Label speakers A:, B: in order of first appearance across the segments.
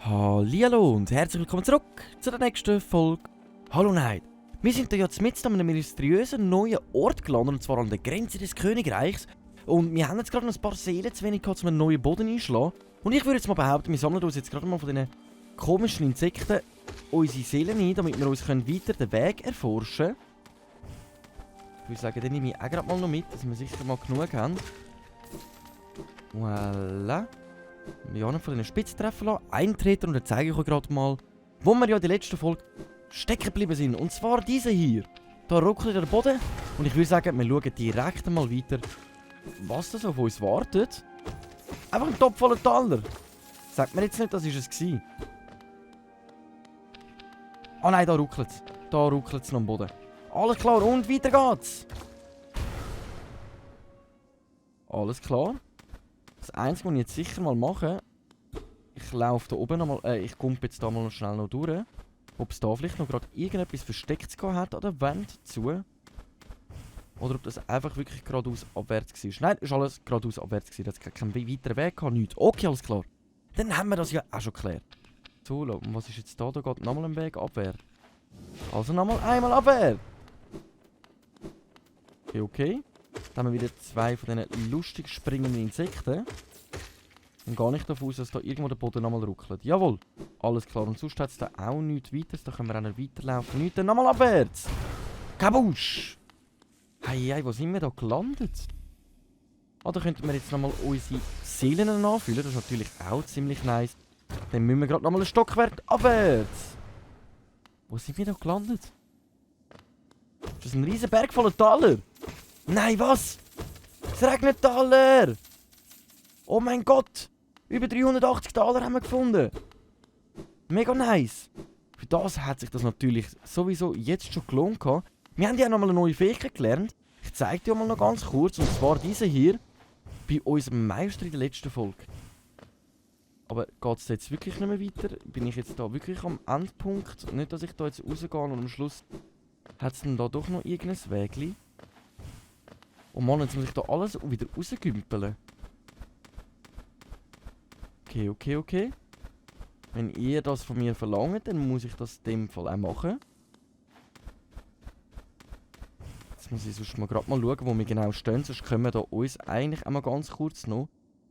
A: Hallihallo und herzlich willkommen zurück zu der nächsten Folge Hollow Knight. Wir sind hier jetzt mitten an einem mysteriösen neuen Ort gelandet, und zwar an der Grenze des Königreichs. Und wir haben jetzt gerade ein paar Seelen zu wenig gehabt, um einen neuen Boden einschlagen. Und ich würde jetzt mal behaupten, wir sammeln uns jetzt gerade mal von diesen komischen Insekten unsere Seelen ein, damit wir uns weiter den Weg erforschen können. Ich würde sagen, den nehme ich auch gerade mal noch mit, dass wir sicher mal genug haben. Voilà. Wir haben von den Spitztreffen eintreten und dann zeige ich euch gerade mal, wo wir ja in der letzten Folge stecken geblieben sind. Und zwar diese hier. Da ruckelt der Boden. Und ich würde sagen, wir schauen direkt mal weiter, was da so auf uns wartet. Einfach ein Topf voller Taler. Sagt mir jetzt nicht, das war es. Ah nein, da ruckelt es. Da ruckelt es noch am Boden. Alles klar, und weiter geht's. Alles klar. Das Einzige, was ich jetzt sicher mal mache, ich laufe da oben nochmal, ich komme jetzt da mal noch schnell noch durch. Ob es da vielleicht noch gerade irgendetwas Verstecktes hat an der Wand zu. Oder ob das einfach wirklich geradeaus abwärts war. Nein, das war alles geradeaus abwärts. Da hat keinen weiteren Weg gehabt, nichts. Okay, alles klar. Dann haben wir das ja auch schon geklärt. So, und was ist jetzt da? Da geht nochmal ein Weg abwärts. Also nochmal einmal abwärts. Okay, okay. Dann haben wir wieder zwei von diesen lustig springenden Insekten. Und gar nicht davon aus, dass da irgendwo der Boden nochmal ruckelt. Jawohl, alles klar. Und sonst hat es da auch nichts weiteres. Da können wir auch nicht weiterlaufen. Nichts, dann nochmal abwärts. Kabusch! Hey, hey, wo sind wir da gelandet? Ah, da könnten wir jetzt nochmal unsere Seelen anfüllen. Das ist natürlich auch ziemlich nice. Dann müssen wir gerade nochmal ein Stockwerk abwärts. Wo sind wir da gelandet? Das ist ein riesen Berg voller Taler. Nein, was? Es regnet Taler! Oh mein Gott! Über 380 Taler haben wir gefunden. Mega nice. Für das hat sich das natürlich sowieso jetzt schon gelohnt. Wir haben ja nochmal eine neue Fähigkeit gelernt. Ich zeige dir mal noch ganz kurz. Und zwar diese hier. Bei unserem Meister in der letzten Folge. Aber geht es jetzt wirklich nicht mehr weiter? Bin ich jetzt da wirklich am Endpunkt? Nicht, dass ich da jetzt rausgehe und am Schluss hat es dann da doch noch irgendein Wägli. Oh Mann, jetzt muss ich da alles wieder rausgümpeln. Okay, okay, okay. Wenn ihr das von mir verlangt, dann muss ich das in dem Fall auch machen. Jetzt muss ich sonst mal gerade mal schauen, wo wir genau stehen. Sonst können wir da uns eigentlich einmal ganz kurz noch.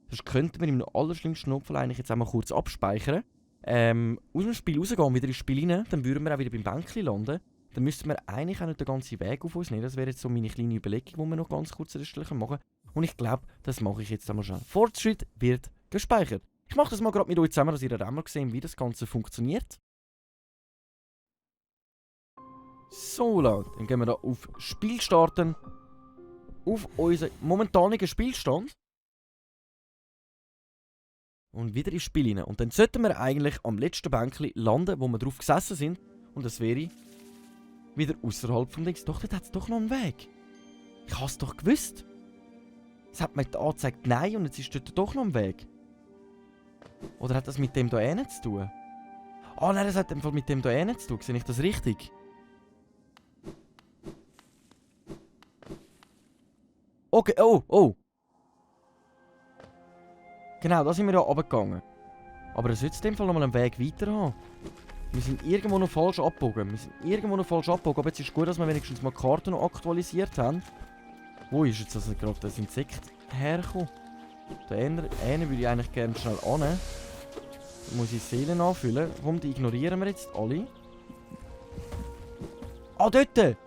A: Sonst könnten wir im allerschlimmsten Notfall eigentlich jetzt einmal kurz abspeichern. Aus dem Spiel rausgehen, wieder ins Spiel rein. Dann würden wir auch wieder beim Bänkchen landen. Dann müssten wir eigentlich auch nicht den ganzen Weg auf uns nehmen. Das wäre jetzt so meine kleine Überlegung, die wir noch ganz kurz an der Stelle machen können. Und ich glaube, das mache ich jetzt einmal schnell. Fortschritt wird gespeichert. Ich mache das mal gerade mit euch zusammen, dass ihr einmal sehen, wie das Ganze funktioniert. So, Leute, dann gehen wir da auf Spiel starten. Auf unseren momentanen Spielstand. Und wieder ins Spiel rein. Und dann sollten wir eigentlich am letzten Bänkchen landen, wo wir drauf gesessen sind. Und das wäre wieder außerhalb vom Dings. Doch, dort hat es doch noch einen Weg. Ich habe es doch gewusst. Es hat mir angezeigt, nein, und jetzt ist dort doch noch ein Weg. Oder hat das mit dem da zu tun? Ah nein, das hat mit dem da zu tun. Sehe ich das richtig? Okay, oh, oh. Genau, da sind wir ja runtergegangen. Aber es sollte in dem Fall noch mal einen Weg weiter haben. Wir sind irgendwo noch falsch abgebogen. Aber jetzt ist es gut, dass wir wenigstens mal die Karte noch aktualisiert haben. Wo ist jetzt also gerade das Insekt hergekommen? Der eine würde ich eigentlich gerne schnell annehmen. Da muss ich Seelen anfüllen. Warum, die ignorieren wir jetzt alle. Ah, dort!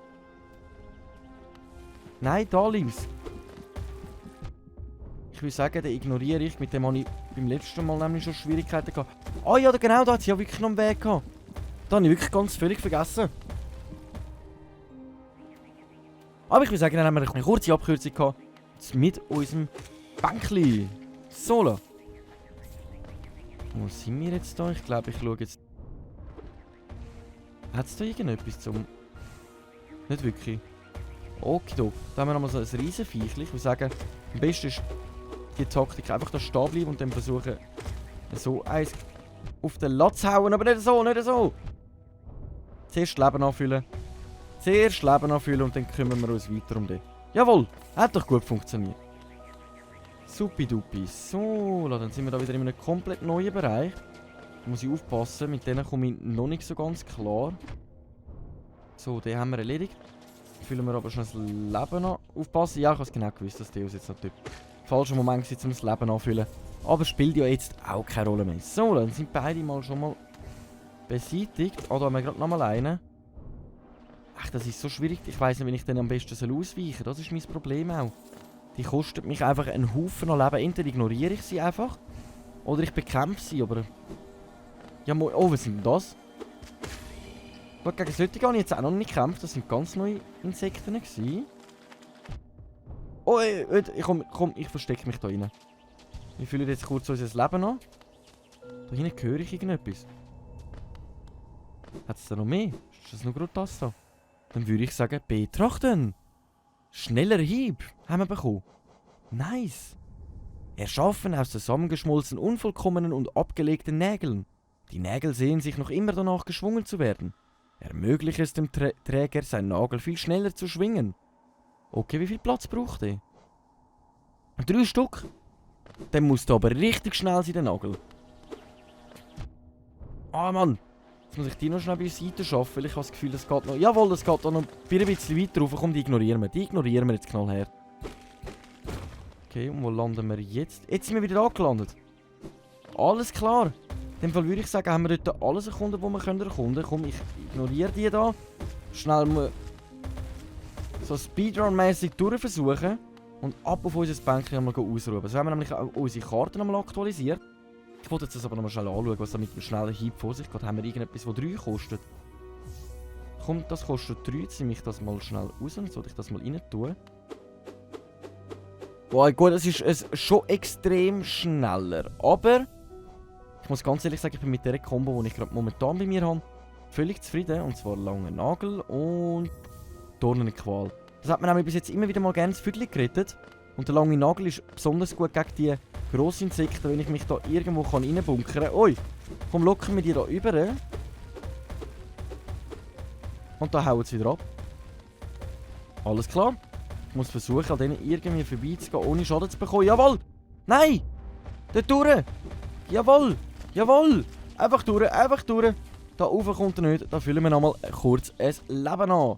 A: Nein, da links. Ich würde sagen, den ignoriere ich. Mit dem habe ich beim letzten Mal nämlich schon Schwierigkeiten gehabt. Ah ja, genau, da hat es ja wirklich noch einen Weg gehabt. Da habe ich wirklich ganz völlig vergessen. Aber ich würde sagen, dann haben wir eine kurze Abkürzung gehabt. Jetzt mit unserem Bänkli. So. Wo sind wir jetzt da? Ich glaube, ich schaue jetzt. Hat es da irgendetwas zum. Nicht wirklich. Okay, da haben wir nochmal so ein riesen Viechli. Ich würde sagen, am besten ist die Taktik einfach da stehen bleiben und dann versuchen, so eins auf den Latz hauen. Aber nicht so, nicht so. Zuerst Leben anfüllen. Zuerst Leben anfüllen und dann kümmern wir uns weiter um den. Jawohl, hat doch gut funktioniert. Supidupi. So, dann sind wir da wieder in einem komplett neuen Bereich. Da muss ich aufpassen, mit denen komme ich noch nicht so ganz klar. So, den haben wir erledigt. Füllen wir aber schon das Leben an. Aufpassen, ja, ich habe genau gewusst, dass Deus jetzt natürlich falscher Moment ist, um das Leben anfüllen. Aber spielt ja jetzt auch keine Rolle mehr. So, dann sind beide mal schon mal beseitigt. Ah, da haben wir gerade noch mal einen. Ach, das ist so schwierig. Ich weiss nicht, wie ich den am besten ausweichen soll. Das ist mein Problem auch. Die kostet mich einfach einen Haufen an Leben. Entweder ignoriere ich sie einfach, oder ich bekämpfe sie, aber... Ja, oh, was sind denn das? Gut, gegen solche habe ich jetzt auch noch nicht gekämpft. Das sind ganz neue Insekten gewesen. Oh, komm, ich verstecke mich da rein. Wir füllen jetzt kurz unser Leben an. Da hinten höre ich irgendetwas. Hat es da noch mehr? Ist das noch gerade das da? Dann würde ich sagen, betrachten. Schneller Hieb haben wir bekommen. Nice. Erschaffen aus zusammengeschmolzenen, unvollkommenen und abgelegten Nägeln. Die Nägel sehen sich noch immer danach, geschwungen zu werden. Ermöglicht es dem Träger, seinen Nagel viel schneller zu schwingen. Okay, wie viel Platz braucht er? 3 Stück. Dann muss der aber richtig schnell sein, der Nagel. Ah, Mann. Jetzt muss ich die noch schnell beiseite schaffen, weil ich habe das Gefühl, das geht noch... Jawohl, das geht da noch ein bisschen weiter rauf. Komm, die ignorieren wir. Die ignorieren wir jetzt knallhart. Okay, und wo landen wir jetzt? Jetzt sind wir wieder angelandet. Alles klar. In dem Fall würde ich sagen, haben wir dort alles erkunden, was wir erkunden können. Komm, ich ignoriere die da. Schnell mal so Speedrun-mäßig durchversuchen. Und ab auf unser Bänkchen einmal ausruhen. So haben wir nämlich auch unsere Karten nochmal aktualisiert. Ich wollte jetzt das aber nochmal schnell anschauen, was da mit dem schnellen Hieb vor sich geht. Haben wir irgendetwas, das 3 kostet? Komm, das kostet 3. Jetzt nehme ich das mal schnell raus. Dann sollte ich das mal rein tun. Boah, gut, es ist schon extrem schneller. Aber ich muss ganz ehrlich sagen, ich bin mit der Combo, die ich gerade momentan bei mir habe, völlig zufrieden. Und zwar langer Nagel und Dornenqual. Das hat man nämlich bis jetzt immer wieder mal gerne das Vögel gerettet. Und der lange Nagel ist besonders gut gegen die grossen Insekten, wenn ich mich da irgendwo reinbunkern kann. Ui, komm, locken wir die da rüber. Und da hauen sie wieder ab. Alles klar. Ich muss versuchen, an denen irgendwie vorbeizugehen, ohne Schaden zu bekommen. Jawohl! Nein! Dort durch! Jawohl! Jawohl! Einfach durch, einfach durch! Da rauf kommt er nicht. Da füllen wir nochmal kurz ein Leben an.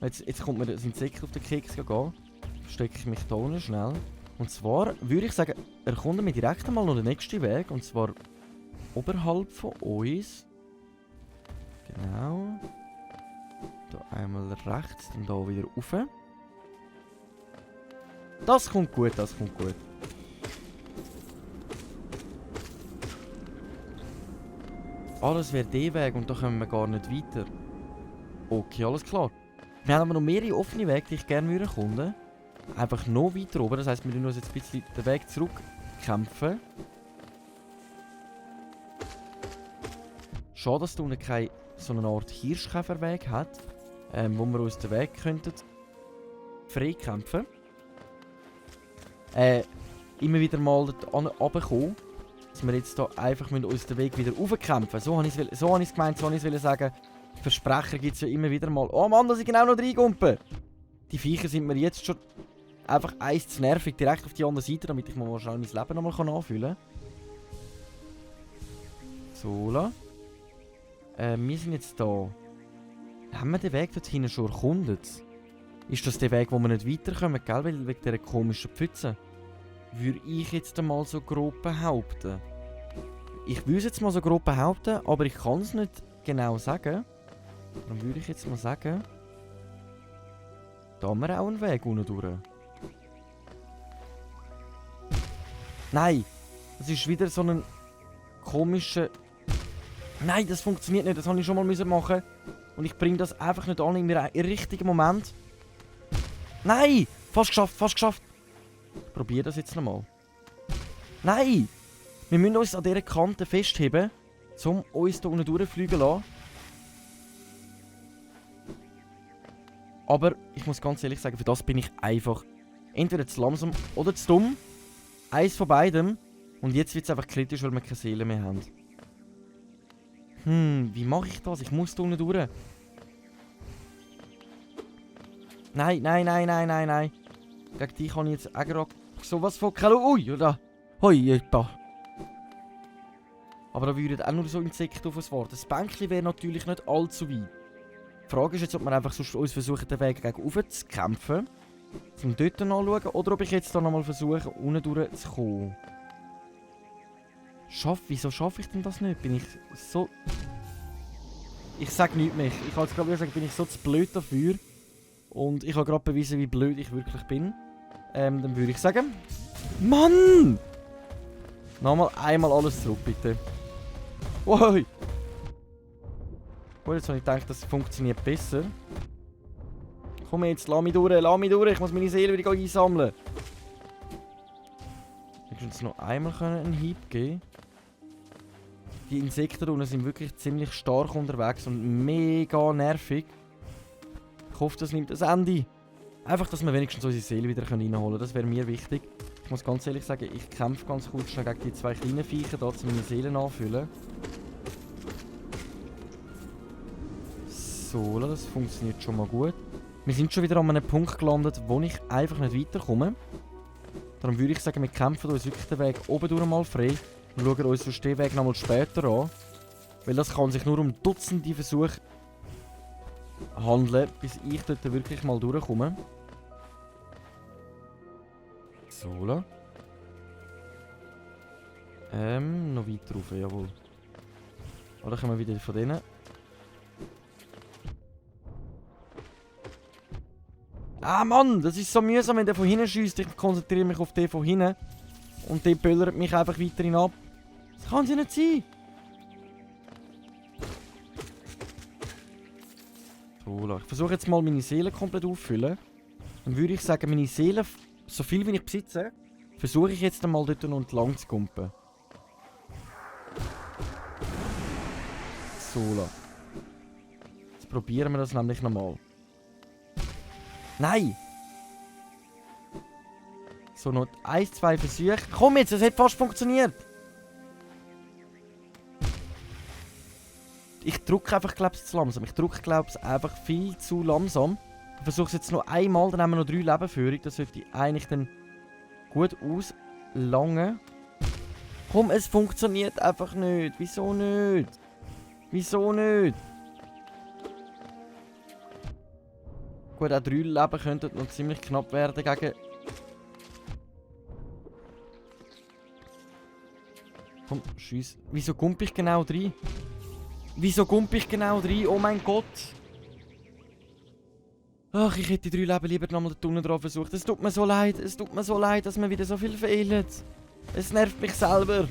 A: Jetzt kommt mir das Insekt auf den Keks gehen. Verstecke ich mich da unten schnell. Und zwar würde ich sagen, erkunden wir direkt einmal noch den nächsten Weg. Und zwar oberhalb von uns. Genau. Da einmal rechts, dann da wieder rauf. Das kommt gut, das kommt gut. Ah, das wäre der Weg und da kommen wir gar nicht weiter. Okay, alles klar. Wir haben aber noch mehrere offene Wege, die ich gerne erkunden würde. Einfach noch weiter oben, das heisst, wir müssen uns jetzt ein bisschen den Weg zurückkämpfen. Schade, dass da unten keine so eine Art Hirschkäferweg hat, wo wir uns den Weg könnten freikämpfen. Immer wieder mal dort runterkommen, dass wir jetzt da einfach uns den Weg wieder raufkämpfen. So habe ich es gemeint, so habe ich es sagen. Versprecher gibt es ja immer wieder mal. Oh Mann, da sind genau noch 3 Gumpen. Die Viecher sind mir jetzt schon einfach eins zu nervig, direkt auf die andere Seite, damit ich mal schnell mein Leben nochmal anfüllen kann. So, la. Wir sind jetzt da. Haben wir den Weg dort hinten schon erkundet? Ist das der Weg, wo wir nicht weiterkommen, gell? Weil wegen dieser komischen Pfütze. Würde ich jetzt einmal so grob behaupten. Ich würde es jetzt mal so grob behaupten, aber ich kann es nicht genau sagen. Dann würde ich jetzt mal sagen, da haben wir auch einen Weg unten durch. Nein, das ist wieder so ein komischer... Nein, das funktioniert nicht, das habe ich schon mal machen. Und ich bringe das einfach nicht an im richtigen Moment. Nein, fast geschafft, fast geschafft. Ich probiere das jetzt nochmal. Nein, wir müssen uns an dieser Kante festheben, um uns hier unten durchfliegen zu lassen. Aber ich muss ganz ehrlich sagen, für das bin ich einfach entweder zu langsam oder zu dumm. Eins von beidem. Und jetzt wird es einfach kritisch, weil wir keine Seele mehr haben. Wie mache ich das? Ich muss da unten durch. Nein, nein, nein, nein, nein, nein. Gegen die kann ich jetzt auch gerade sowas von Kalo. Ui, oder? Hoi, etwa. Aber da würden auch nur so Insekten auf uns warten. Das Bänkchen wäre natürlich nicht allzu weit. Die Frage ist jetzt, ob wir einfach sonst uns versuchen, den Weg gegen rauf zu kämpfen. Um dort anschauen. Oder ob ich jetzt da nochmal versuche, unten durchzukommen. Wieso schaffe ich denn das nicht? Bin ich so... Ich sag nichts mehr. Ich kann jetzt gerade sagen, bin ich so zu blöd dafür. Und ich habe gerade bewiesen, wie blöd ich wirklich bin. Dann würde ich sagen... Mann! Nochmal einmal alles zurück, bitte. Wow! Gut, jetzt habe ich gedacht, das funktioniert besser. Komm jetzt, lass mich durch. Ich muss meine Seele wieder einsammeln. Ich könnte uns noch einmal einen Hieb geben. Die Insekten unten sind wirklich ziemlich stark unterwegs und mega nervig. Ich hoffe, das nimmt ein Ende. Einfach, dass wir wenigstens unsere Seele wieder reinholen können. Das wäre mir wichtig. Ich muss ganz ehrlich sagen, ich kämpfe ganz kurz schnell gegen die zwei kleinen Viecher, da, um meine Seele nachfüllen. So, das funktioniert schon mal gut. Wir sind schon wieder an einem Punkt gelandet, wo ich einfach nicht weiterkomme. Darum würde ich sagen, wir kämpfen uns wirklich den Weg oben durch mal frei und schauen uns sonst den Weg nochmal später an. Weil das kann sich nur um Dutzende Versuche handeln, bis ich dort wirklich mal durchkomme. So, noch weiter rauf, jawohl. Oder kommen wir wieder von denen. Ah Mann, das ist so mühsam, wenn der von hinten schießt. Ich konzentriere mich auf den von hinten. Und der böllert mich einfach weiterhin ab. Das kann ja nicht sein. So, ich versuche jetzt mal meine Seele komplett auffüllen. Dann würde ich sagen, meine Seele, so viel wie ich besitze, versuche ich jetzt einmal dort entlang zu kumpen. So, jetzt probieren wir das nämlich nochmal. Nein! So, noch 1, 2 Versuche. Komm jetzt, es hat fast funktioniert! Ich drücke einfach, glaube ich, zu langsam. Ich drücke, glaube ich, einfach viel zu langsam. Ich versuche es jetzt noch einmal, dann haben wir noch 3 Lebenführung. Das sollte eigentlich dann gut auslangen. Komm, es funktioniert einfach nicht. Wieso nicht? Wieso nicht? Gut, auch 3 Leben könnten noch ziemlich knapp werden gegen... Komm, schiess. Wieso kump ich genau rein? Wieso kump ich genau rein? Oh mein Gott! Ach, ich hätte die 3 Leben lieber nochmal da unten drauf versucht. Es tut mir so leid, dass mir wieder so viel fehlt. Es nervt mich selber.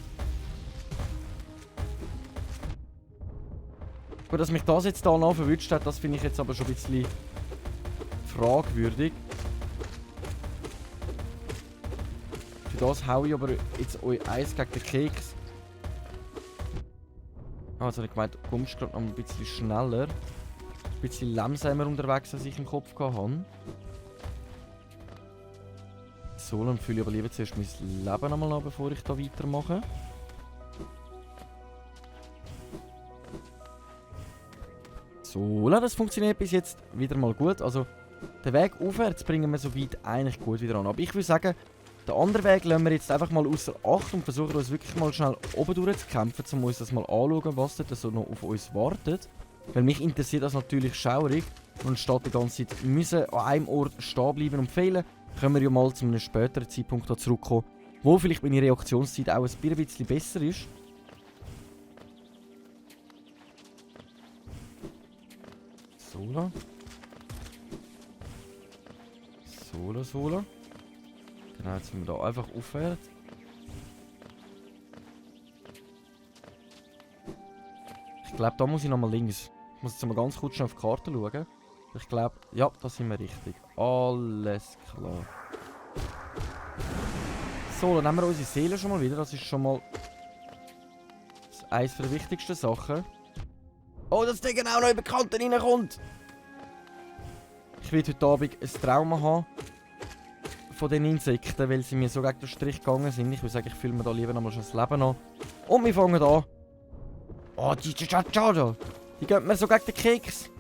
A: Gut, dass mich das jetzt da noch verwünscht hat, das finde ich jetzt aber schon ein bisschen fragwürdig. Für das haue ich aber jetzt euch Eis gegen den Keks. Ah, jetzt habe ich gemeint, du kommst gerade noch ein bisschen schneller. Ein bisschen langsamer unterwegs, als ich im Kopf hatte. So, dann fülle ich aber lieber zuerst mein Leben einmal an, bevor ich da weitermache. So, das funktioniert bis jetzt wieder mal gut. Also, den Weg aufwärts bringen wir soweit eigentlich gut wieder an. Aber ich würde sagen, den anderen Weg lassen wir jetzt einfach mal außer Acht und versuchen uns wirklich mal schnell oben durchzukämpfen, um uns das mal anschauen, was dort so noch auf uns wartet. Weil mich interessiert das natürlich schaurig. Und statt die ganze Zeit müssen an einem Ort stehen bleiben und fehlen, können wir ja mal zu einem späteren Zeitpunkt da zurückkommen, wo vielleicht meine Reaktionszeit auch ein bisschen besser ist. Sola. Sola. Genau, jetzt sind wir da einfach aufwärts. Ich glaube, da muss ich nochmal links. Ich muss jetzt mal ganz kurz schnell auf die Karte schauen. Ich glaube, ja, da sind wir richtig. Alles klar. So, dann nehmen wir unsere Seele schon mal wieder. Das ist schon mal eines der wichtigsten Sachen. Oh, dass der genau noch in Bekannten reinkommt! Ich werde heute Abend ein Trauma haben von den Insekten, weil sie mir so gegen den Strich gegangen sind. Ich würde sagen, ich fülle mir da lieber nochmal schon das Leben an. Und wir fangen an. Oh, die gehen mir so gegen den Keks.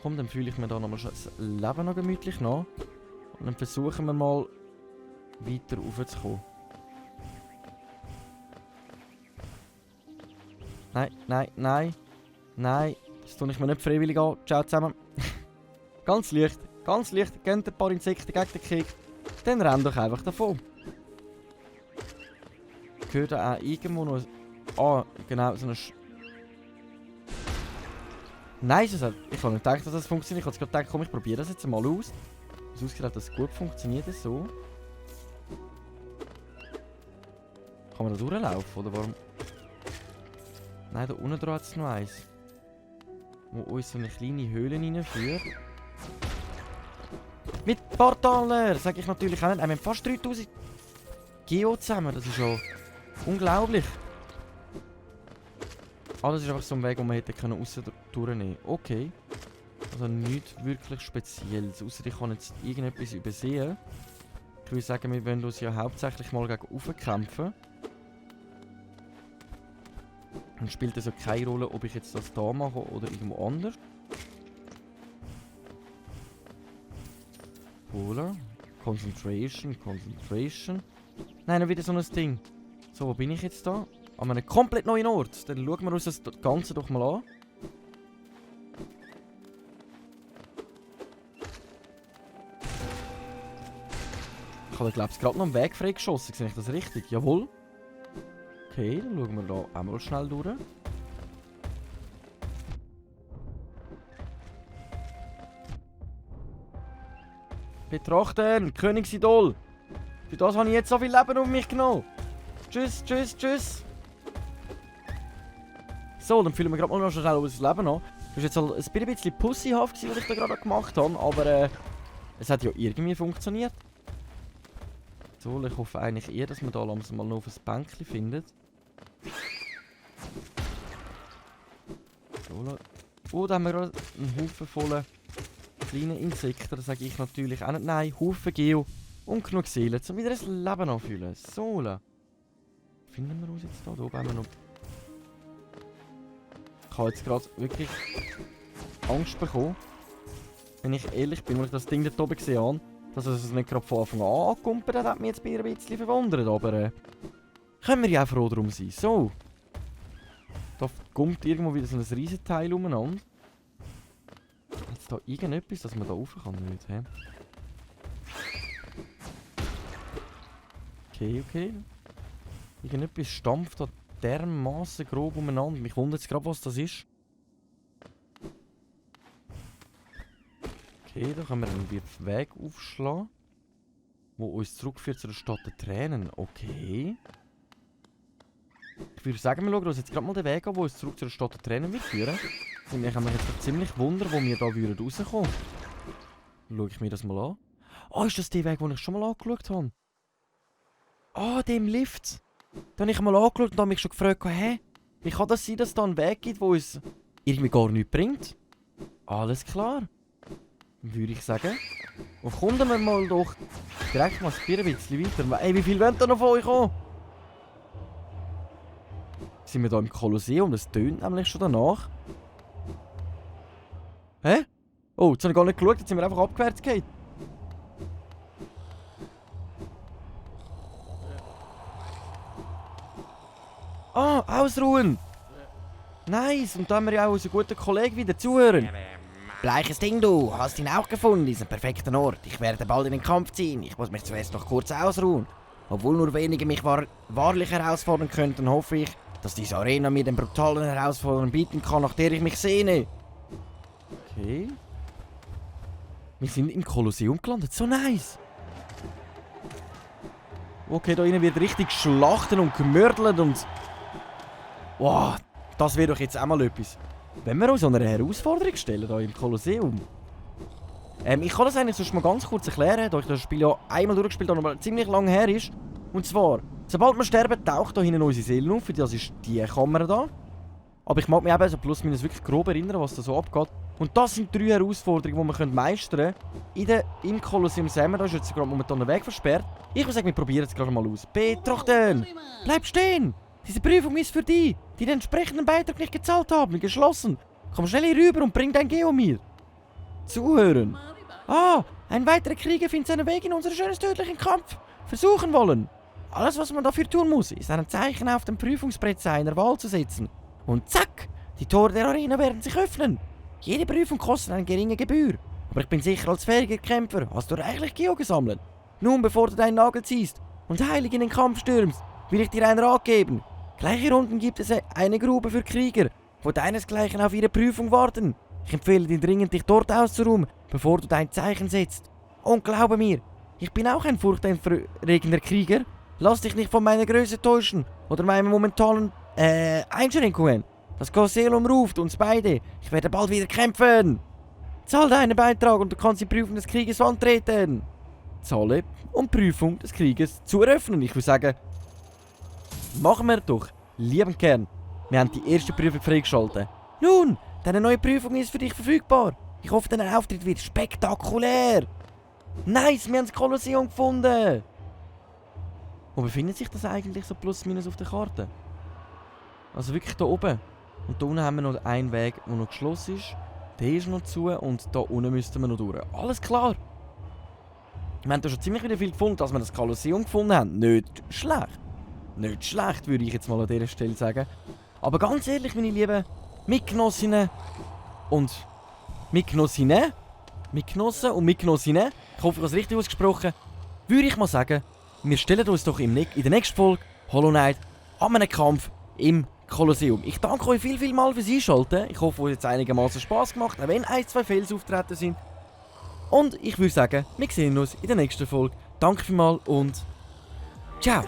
A: Komm, dann fühle ich mir da nochmal das Leben noch gemütlich nach. Und dann versuchen wir mal weiter raufzukommen. Nein, nein, nein. Nein, das tue ich mir nicht freiwillig an. Ciao zusammen. Ganz leicht, Gebt ein paar Insekten gegen den Kick. Dann rennt doch einfach davon. Gehört da auch irgendwo noch... Ah, genau, so eine... Nein, ich habe nicht gedacht, dass das funktioniert. Ich habe gerade gedacht, komm, ich probiere das jetzt mal aus. Es ist ausgerechnet, dass es gut funktioniert so. Kann man da durchlaufen, oder warum? Nein, da unten dran hat es noch eins. Wo uns so eine kleine Höhle reinführt. Mit Portaler! Sag ich natürlich auch nicht. Wir haben fast 3000 Geo zusammen. Das ist schon unglaublich. Ah, das ist einfach so ein Weg, den man hätte aussen durchnehmen können. Okay. Also nichts wirklich Spezielles. Außer ich kann jetzt irgendetwas übersehen. Ich würde sagen, wir wollen uns ja hauptsächlich mal gegen oben kämpfen. Dann spielt es also keine Rolle, ob ich jetzt das da mache oder irgendwo anders. Polar. Concentration. Nein, noch wieder so ein Ding. So, wo bin ich jetzt da? An einem komplett neuen Ort. Dann schauen wir uns das Ganze doch mal an. Ich habe, glaube ich, gerade noch einen Weg freigeschossen. Sehe ich das richtig? Jawohl. Okay, dann schauen wir da einmal schnell durch. Betrachten, Königsidol. Für das habe ich jetzt so viel Leben auf mich genommen. Tschüss, tschüss, tschüss. So, dann fühlen wir gerade mal noch schnell unser Leben an. Das war jetzt halt ein bisschen pussyhaft, was ich da gerade gemacht habe, aber es hat ja irgendwie funktioniert. So, ich hoffe eigentlich eher, dass man da langsam mal noch auf ein Bänkchen findet. So, oh, da haben wir gerade einen Haufen voller kleiner Insekten. Da sage ich natürlich auch nicht nein. Haufen Geo und genug Seelen, um wieder ein Leben anfühlen. So, finden wir uns jetzt da? Da oben haben wir noch... Ich habe jetzt gerade wirklich Angst bekommen, wenn ich ehrlich bin, als ich das Ding dort oben gesehen habe, dass es nicht gerade von Anfang an angekumpelt hat, hat mich jetzt ein bisschen verwundert, aber können wir ja auch froh darum sein. So. Da kommt irgendwo wieder so ein Riesenteil umeinander. Jetzt da irgendetwas, dass man da rauf kann? Nicht, hä? Okay. Irgendetwas stampft da dermaßen grob umeinander. Mich wundert jetzt gerade, was das ist. Okay, da können wir einen Weg aufschlagen, der uns zurückführt zu der Stadt der Tränen. Okay. Ich würde sagen, wir schauen uns jetzt gerade mal den Weg an, der uns zurück zu der Stadt der Tränen wird führen. Und ich habe mich jetzt ziemlich wundern, wo wir da rauskommen würden. Schaue ich mir das mal an. Ah, ist das der Weg, den ich schon mal angeschaut habe? Ah, dem Lift. Da habe ich mal angeschaut und habe mich schon gefragt, hä? Wie kann das sein, dass es da einen Weg gibt, der uns irgendwie gar nichts bringt? Alles klar. Dann würde ich sagen, und kommen wir mal doch direkt mal ein bisschen weiter. Ey, wie viel wollen da noch von euch kommen? Sind wir da im Kolosseum? Das tönt nämlich schon danach. Hä? Oh, jetzt habe ich gar nicht geschaut, jetzt sind wir einfach abgewärts gegangen. Ah, ausruhen! Nice, und da haben wir ja auch unseren guten Kollegen wieder zuhören.
B: Bleiches Ding, du hast ihn auch gefunden, diesen perfekten Ort. Ich werde bald in den Kampf ziehen. Ich muss mich zuerst noch kurz ausruhen. Obwohl nur wenige mich wahrlich herausfordern könnten, hoffe ich, dass diese Arena mir den brutalen Herausforderungen bieten kann, nach der ich mich sehne.
A: Okay. Wir sind im Kolosseum gelandet, so nice! Okay, da innen wird richtig geschlachtet und gemördelt und... Wow, das wäre doch jetzt auch mal etwas. Wenn wir uns so eine Herausforderung stellen, hier im Kolosseum. Ich kann das eigentlich sonst mal ganz kurz erklären, da ich das Spiel ja einmal durchgespielt habe, aber ziemlich lange her ist. Und zwar, sobald wir sterben, taucht da hinten unsere Seele auf, für das ist die Kamera da. Aber ich mag mich eben so plus minus wirklich grob erinnern, was da so abgeht. Und das sind 3 Herausforderungen, die wir meistern können. Im Kolosseum selber, da ist jetzt gerade momentan der Weg versperrt. Ich würde sagen, wir probieren es gerade mal aus. Betrachten! Bleib stehen! Diese Prüfung ist für die, die den entsprechenden Beitrag nicht gezahlt haben. Geschlossen. Komm schnell hier rüber und bring dein Geo mir. zuhören. Ah, ein weiterer Krieger findet seinen Weg in unseren schönen tödlichen Kampf versuchen wollen. Alles, was man dafür tun muss, ist ein Zeichen auf dem Prüfungsbrett seiner Wahl zu setzen. Und zack, die Tore der Arena werden sich öffnen. Jede Prüfung kostet eine geringe Gebühr. Aber ich bin sicher, als fähiger Kämpfer hast du reichlich Geo gesammelt. Nun, bevor du deinen Nagel ziehst und heilig in den Kampf stürmst, will ich dir einen Rat geben. Gleich hier unten gibt es eine Grube für Krieger, wo deinesgleichen auf ihre Prüfung warten. Ich empfehle dir dringend, dich dort auszuruhen, bevor du dein Zeichen setzt. Und glaube mir, ich bin auch ein furchterregender Krieger. Lass dich nicht von meiner Größe täuschen oder meinen momentanen Einschränkungen. Das Kolosseum ruft uns beide. Ich werde bald wieder kämpfen. Zahl deinen Beitrag und du kannst die Prüfung des Krieges antreten. Zahle, um Prüfung des Krieges zu eröffnen. Ich würde sagen, machen wir doch. Lieben Kern, wir haben die erste Prüfung freigeschaltet. Nun, deine neue Prüfung ist für dich verfügbar. Ich hoffe, dein Auftritt wird spektakulär. Nice, wir haben das Kolosseum gefunden. Wo befindet sich das eigentlich so plus minus auf der Karte? Also wirklich da oben. Und da unten haben wir noch einen Weg, der noch geschlossen ist. Der ist noch zu und da unten müssten wir noch durch. Alles klar. Wir haben da schon ziemlich wieder viel gefunden, dass wir das Kolosseum gefunden haben. Nicht schlecht. Nicht schlecht, würde ich jetzt mal an dieser Stelle sagen. Aber ganz ehrlich, meine lieben Mitgenossinnen und Mitgenossinnen, Mitgenossen und Mitgenossinnen, ich hoffe, ich habe es richtig ausgesprochen, würde ich mal sagen, wir stellen uns doch in der nächsten Folge Hollow Knight an einem Kampf im Kolosseum. Ich danke euch viel mal fürs Einschalten. Ich hoffe, es hat einigermaßen Spass gemacht, auch wenn 1-2 Fails auftreten sind. Und ich würde sagen, wir sehen uns in der nächsten Folge. Danke vielmals und ciao!